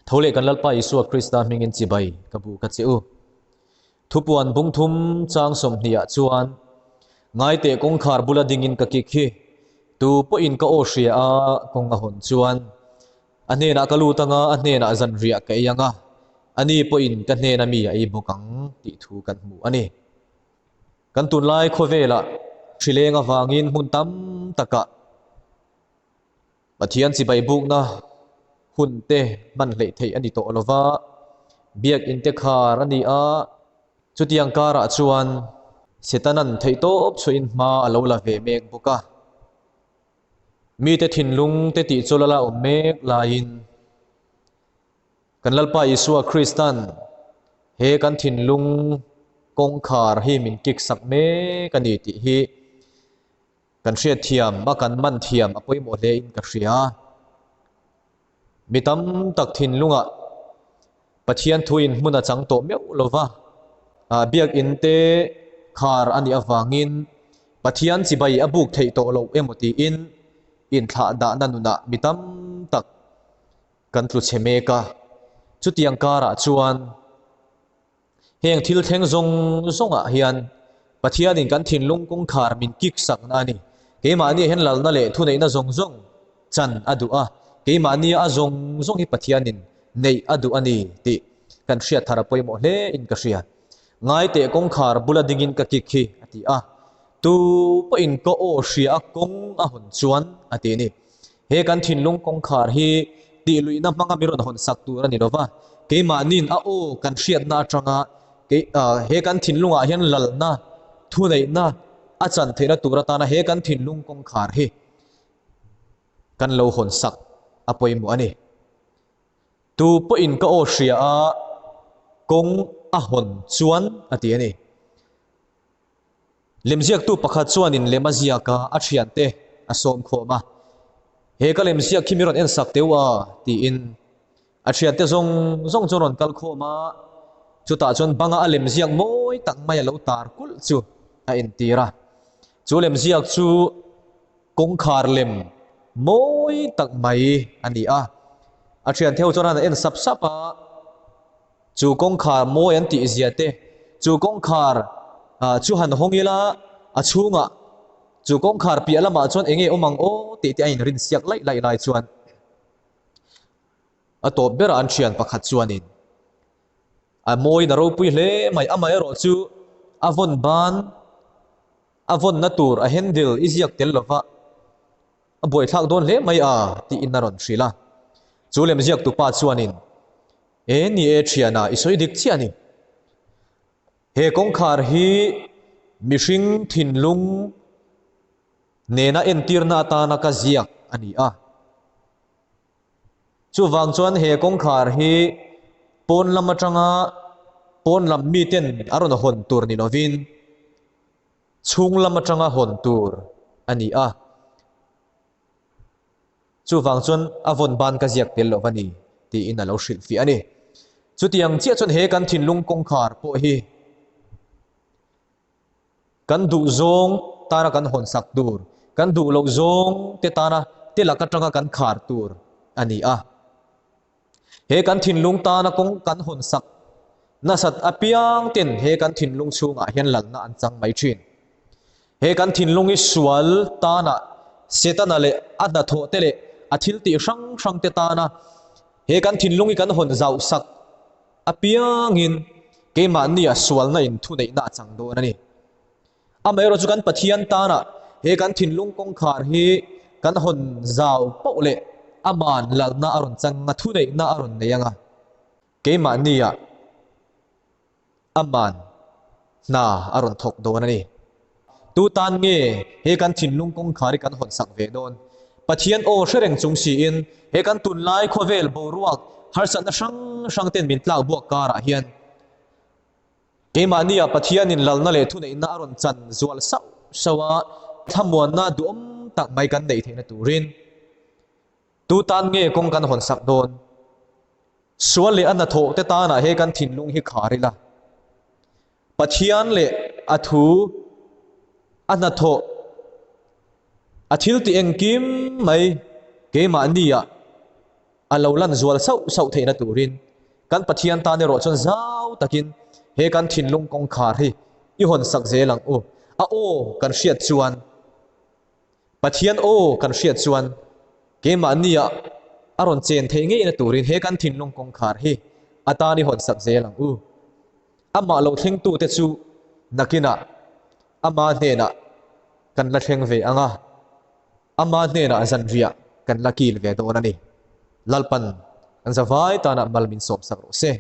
Tho leh kan Lalpa Isua Krista hmingin chibai ka bu ka che u. Thupuan bung thum chang sawmhnih ah chuan Ngaiteh kawngkhar bula dingin ka kik hi tu pawhin ka aw hria a kawng a hawn chuan a hnenah ka lut anga a hnenah zanriah ka ei anga ani pawhin ka hnena mi a ei bawk ang tih thu kan hmu a ni. Kan tunlai khawvelah hrileng avangin hmun tam takah Pathian chibai bukna hun te hman hleih theih a ni tawh lo va, biakinn te khar a ni a, chutiang karah chuan Setanan theihtawp chhuahin hma a lo la ve mek bawk a. Mite thinlung te tih chu la la awm mek laiin kan Lalpa Isua Kristan he kan thinlung kawngkhar hi min kik sak mek a ni tih hi Kan hriatthiam a kan man thiam a pawimawh hle in ka hria. Mi tam tak thinlungah Pathian thu in hmun a chang tawh meuh lo va, biakinn te khar a nih avangin Pathian chibai a buk theih tawh loh emaw tiin inthlah dahna nunah mi tam tak kan tlu chhe mek a. Chutiang karah chuan Heng thil thleng zawng zawngah hian Pathianin kan thinlung kawngkhar min kik sakna a ni. Keimahnia hian lalna leh thuneihna zawng zawng chan a duh a, keimahnia a zawng zawng hi Pathianin neih a duh a ni tih kan hriat thar a pawimawh hle in ka hria. Ngaiteh kawngkhar bula dingin ka kik hi a ti a, tu pawhin ka aw hria a kawng a hawn chuan a ti a ni. He kan thinlung kawngkhar hi tih luihna hmanga mi rawn hawn sak tur a ni lova, keimahniin a aw kan hriatna atanga kei he kan thinlungah hian lalna, thuneihna a chan theihna tur atana he kan thinlung kawngkhar hi kan lo hawn sak a pawimawh a ni. Tu pawhin ka aw hria a kawng a hawn chuan a ti a ni. Lemziaktu pakhat chuanin lem a ziak a, a thiante a sawm khawm a, He ka lemziak khi mi rawn en sak teuh a, tiin a thiante zawng zawng chu a rawn kal khawm a, chutah chuan banga a lemziak mawi tak mai a lo tar kulh chu a entir a. Chu lemziak chu kawngkhar lem mawi tak mai a ni a, a thiante ho chuan a han en sap sap a. Chu kawngkhar mawi an tih zia te, chu kawngkhar chu han hawng ila a chhungah chu kawngkhar piah lamah chuan eng nge awm ang aw tih te a inrin siak laih laih lai chuan a tawp berah an thian pakhat chuanin a mawiin a ropui hle mai. Amaherawh chu a vawn ban a vawnna tur a handle i ziak tel lova A buaithlak dawn hle mai a, tiin a rawn hrilh a. Chu lemziaktupa chuanin, E ni e thiana, i sawi dik chiah a ni. He kawngkhar hi mihring thinlung nena entirna atana ka ziak a ni a. Chuvang chuan he kawngkhar hi pawn lam atanga pawn lam miten a rawn hawn tur ni lovin, Chhung lam atanga hawn tur a ni a, chuvang chuan a vawn ban ka ziak tel lo va ni tiin a lo hrilhfiah a ni. Chutiang chiah chuan he kan thinlung kawngkhar pawh hi kan duh zawng tana kan hawn sak tur, kan duh loh zawng te tana te lak atanga kan khar tur a ni a. He kan thinlung tana kawng kan hawn sak nasat apiang ten he kan thinlung chhungah hian lalna an chang mai thin. He kan thinlung hi sual tana Setana leh a hnathawh te leh a thil tih hrang hrang te tana he kan thinlung hi kan hawn zauh sak apiangin keimahnia sualna in thuneihna a chang dawn a ni. Amaherawhchu kan Pathian tana he kan thinlung kawngkhar hi kan hawn zau poh leh aman lalna a rawn chang a, thuneihna a rawn nei ang a, keimahnia aman hna a rawn thawk dawn a ni. Tu tan nge he kan thinlung kawngkhar hi kan hawn sak ve dawn? Pathian aw hre reng chung siin he kan tunlai khawvel boruak harsatna hrang hrang ten min tlak buak karah hian, Keimahnia Pathianin lalna leh thuneihna a rawn chan zual sauh sauh a, thlamuanna duhawm tak mai kan neih theihna turin tu tan nge kawng kan hawn sak dawn? Sual leh a hnathawh te tanah he kan thinlung hi khar ila, Pathian leh a thu, a hnathawh, a thil tih engkim mai keimahnia. A lo lan zual sauh sauh theihna turin kan Pathian tan erawh chuan zau takin he kan thinlung kawngkhar hi i hawn sak zel ang u. A aw kan hriat chuan, Pathian aw kan hriat chuan keimahnia a rawn chen theih ngeina turin he kan thinlung kawngkhar hi a tan i hawn sak zel ang u. Amah lo thlengtute chu nakinah ama hnenah kan la thleng ve ang a. Ama hnenah zanriah kan la kil ve dawn a ni. Lalpan kan zavai tanah mal min sawmsak rawh se.